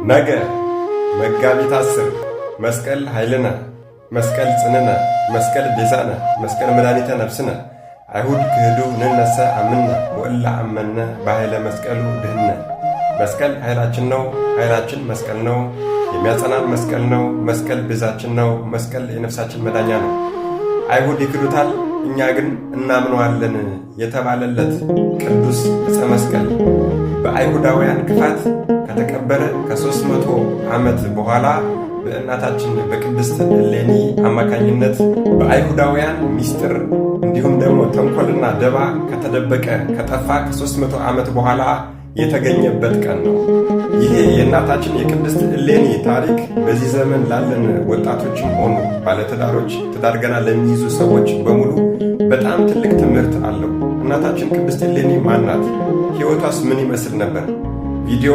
ነገ መጋቢት 10 መስቀል ኃይልነ፣ መስቀል ጽንዕነ፣ መስቀል ቤዛነ፣ መስቀል መድኃኒተ ነፍስነ። አይሁድ ክህዱ ንሕነሰ አመንነ ወእለ አመነ በኃይለ መስቀሉ ድኅነ። መስቀል ኃይላችን ነው፣ ኃይላችን መስቀል ነው፣ የሚያጸናን መስቀል ነው፣ መስቀል ቤዛችን ነው፣ መስቀል የነፍሳችን መዳኛ ነው። አይሁድ ይክዱታል፣ እኛ ግን እናምነዋለን የተባለለት ቅዱስ ዕፀ መስቀል በአይሁዳውያን ክፋት ከተቀበረ ከ300 ዓመት በኋላ በእናታችን በቅድስት እሌኒ አማካኝነት በአይሁዳውያን ሚስጥር እንዲሁም ደግሞ ተንኮልና ደባ ከተደበቀ ከጠፋ ከ300 ዓመት በኋላ የተገኘበት ቀን ነው። ይሄ የእናታችን የቅድስት እሌኒ ታሪክ በዚህ ዘመን ላለን ወጣቶችም ሆኑ ባለትዳሮች፣ ትዳር ገና ለሚይዙ ሰዎች በሙሉ በጣም ትልቅ ትምህርት አለው። እናታችን ቅድስት እሌኒ ማን ናት? ሕይወቷስ ምን ይመስል ነበር? ቪዲዮ